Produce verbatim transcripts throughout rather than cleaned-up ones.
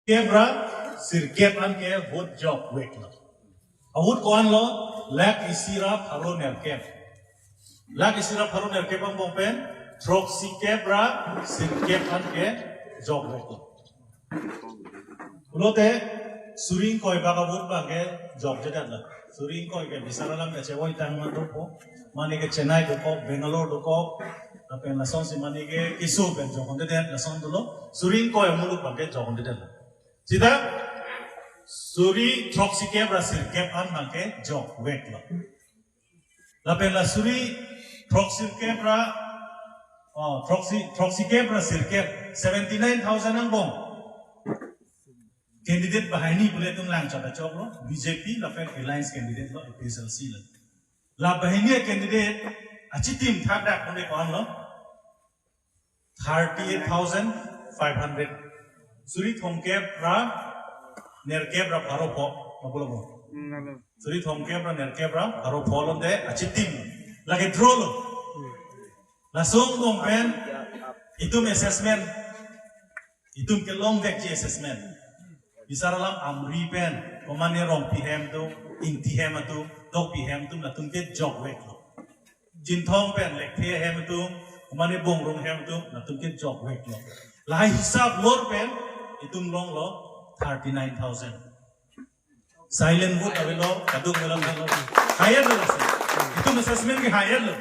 kep ra sirkep an ke vote jokveklo. Ahut ko-an lo, lakh isi ra pharo nerkep. Lakh isi ra pharo nerkep angbong pen, throksikep ra sirkep an ke jokveklo. Pulote, suri ingkoi bak a-vote abang ke jokjedet lo. Suri ingkoi ke bisar alam ke chevoi tang ma dopo. Mane ke Chennai dokok, Bangalore dokok, lapen lasonsi mane ke keso pen jokjedet, lason dolo. Suri ingkoi amuluk abang ke jokjedet lo. Sita, suri throksikep ra sirkep an abang ke jokveklo. Lapen la suri throksirkep ra, oh, throksi, throksikep ra sirkep, seventy nine thousand angbong. Candidate banghini pu ilitum langchot achok lo, B J P lapen alliance candidate lo, A P H L C lo. La banghini candidate achitim thakdak kone ko-an lo, thirty eight thousand five hundred. Suri thomkep ra nerkep ra pharo pho, ma pulo mo. Hmm, alo. Suri thomkep ra nerkep ra pharo pho lonte achitim. Lake draw lo. Laso angbong pen itum assessment, itum kelongvekji assessment. Bisar alam Amri pen, komane Rongpi hem atum, Ingti hem atum, Tokbi hem atum, latum ke jokveklo. Chinthong pen, Lekthe hem atum, komane Bongrung hem atum, latum ke jokveklo. Lahai hisap lor pen, itum longlo thirty nine thousand. Silent vote avelo, kaduk avelo, avelo. Higher lo lasi. Itum assessment ke higher lo.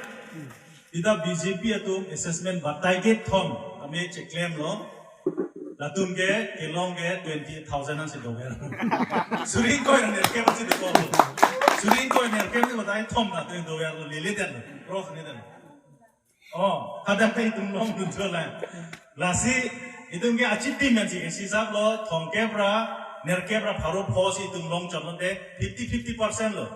Ita B J P atum assessment batai kethom, kami cheklem lo. Latum ke, kelong ke twenty eight thousand ansi dover. Suri ingkoi nerkep ansi dover. Suri ingkoi nerkep ansi batai thom latum dover lo, lele den lo. Cross ni den lo. Oh, kadang ke itum longdun chola. Lasi, itum ke achitim ansi, isi sap lo, thomkep ra, nerkep ra, pharo pho si itum longchot lonte, fifty fifty percent lo.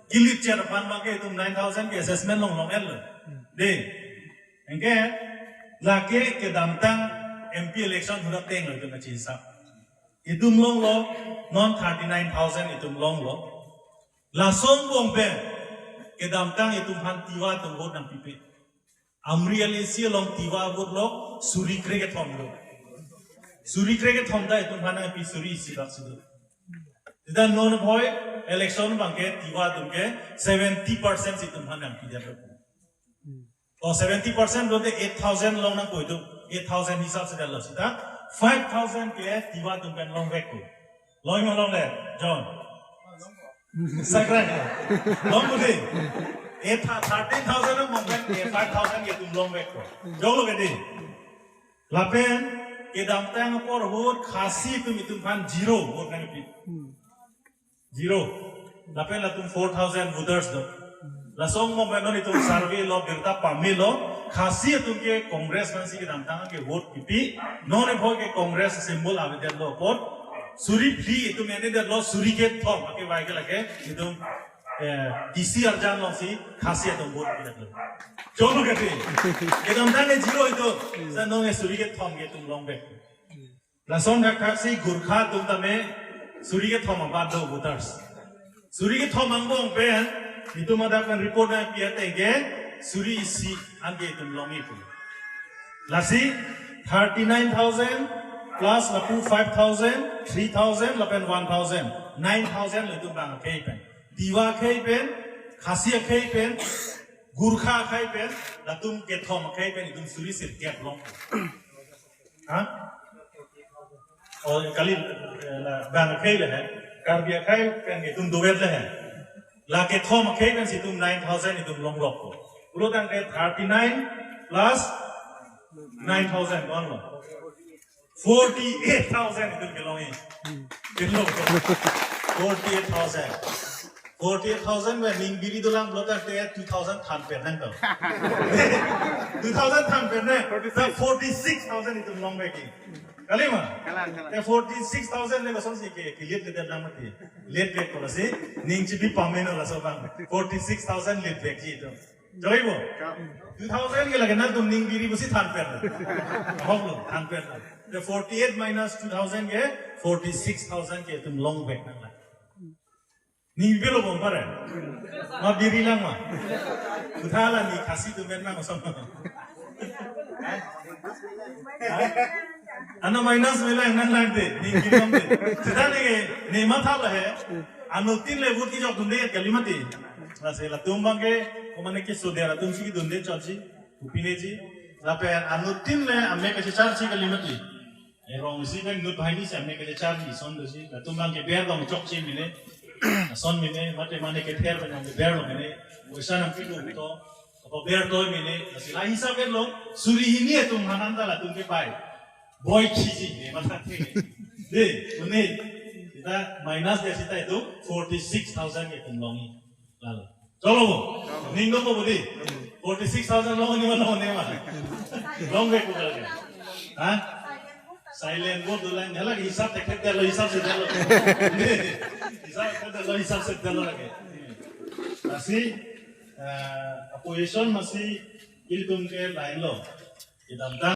Kilit cher pan ma ke itum nine thousand ke assessment long long el lo. De. Anke, lake kedamtang M P election hura teng lo itum kachi sap. Itum longlo, non thirty nine thousand itum longlo. Laso angbong pen, kedamtang itum aphan Tiwa atum vote nangpipe. Amri L A C along Tiwa vote lo, suri krekethom lo. Suri krekethom ta itum aphan nangpi suri isi bak si do. Sita non bhoi election abang ke Tiwa atum ke seventy percent si itum aphan nangpidet lo. Oh, seventy percent lote eight thousand long nangpo itum. Eight thousand hisap si detlo sita. Five thousand ke Tiwa atum pen longvekpo. Long ma longle, John? Sakrai. Longpo de. Eight tha-, thirteen thousand angbong pen ke five thousand ke itum longvekpo. Joklo ke de. Lapen, kedamtang apor ahut Khasi atum itum aphan zero vote nangpi. Zero. Lapen latum four thousand voters do. Laso angbong pen non itum survey lo, birta pamelo, Khasi atum ke Congress aphansi kedamtang ke vote kipi. Non e bhoi ke Congress symbol avedet lo apot. Suri phli itum endet lo, suri kethom akevai ke lake itum, eh, D C arjan alongsi Khasi atum vote pidet lo. Joklo ke de. Kedamtang ke zero itum. Sa non e suri kethom ke itum longvek. Lason thakthak si Gorkha atum tame suri kethom abat do voters. Suri kethom angbong pen, itum adap pen report nangpi ateng ke, suri isi an ke itum long itum. Lasi, thirty nine thousand plus lapu five thousand, three thousand, lapen one thousand, nine thousand lo itum bang akhei pen. Tiwa akhei pen, Khasi akhei pen, Gorkha akhei pen, latum kethom akhei pen, itum suri sirkep long. Ha? Oh, kali, eh, la, bang akhei le he. Karbi akhei pen itum dovet le he. La kethom akhei pen si itum nine thousand itum longrokpo. Pulo tangte thirty nine plus nine thousand, ko-an lo? Forty eight thousand itum kelong e. Kelong. Forty eight thousand. Forty eight thousand pen ning biri dolang pulo tangte two thousand than pen nangkok. Two thousand than pen nang. Forty six. Forty six thousand itum longvek ke. Kali ma? Kalang, kalang. Te forty six thousand le kosonsi ke, ke lead ke lang mati. Leadvekpo lasi, ning chipi pameno laso abang. Forty six thousand leadvekji itum. Joibo? Ka- Two thousand ke lake nangtum ning biri pusi than pen. Ahok lo, than pen. Te forty eight minus two thousand ke, forty six thousand ke itum longvek nanglang. Ning bilo bom pare. Ma biri lang ma. Kotha la ni Khasi atum pen nang osomar. Ano minus me lang nang lang de, ning kinom de. Seta ne, ne matha lo he. Anuttin le vote kejok dunde kali mati. Lasi latum abang ke, komane keso de latum si dunde chotsi, upineji. Lapen anuttin le amek kachecharji kali mati. E rong isi kan nut bahini si amek kachecharji, son dosi. Latum abang ke ber dong chokche mene. Son mene, mate mane kether pen ber lo mene. Poisa nangpi do to. Apa ber to mene. Lasi la hisab ke lo, suri hini atum hanan ta latum ke pai. Boi khiji ne matha the. De, une. Kita minus de seta itu forty six thousand ke tum longji. Lalo. Cholo bo. Ning do bo di. Forty six thousand longji ma longji ma. Long ke kukal ke. Ha? Silent vote dolang. Hala hisab tek tek lo, hisab se lo. Hisab tek tek lo, hisab se lo lagi. Lasi, eh, opposition masi ilitum ke lain lo. Kedamtang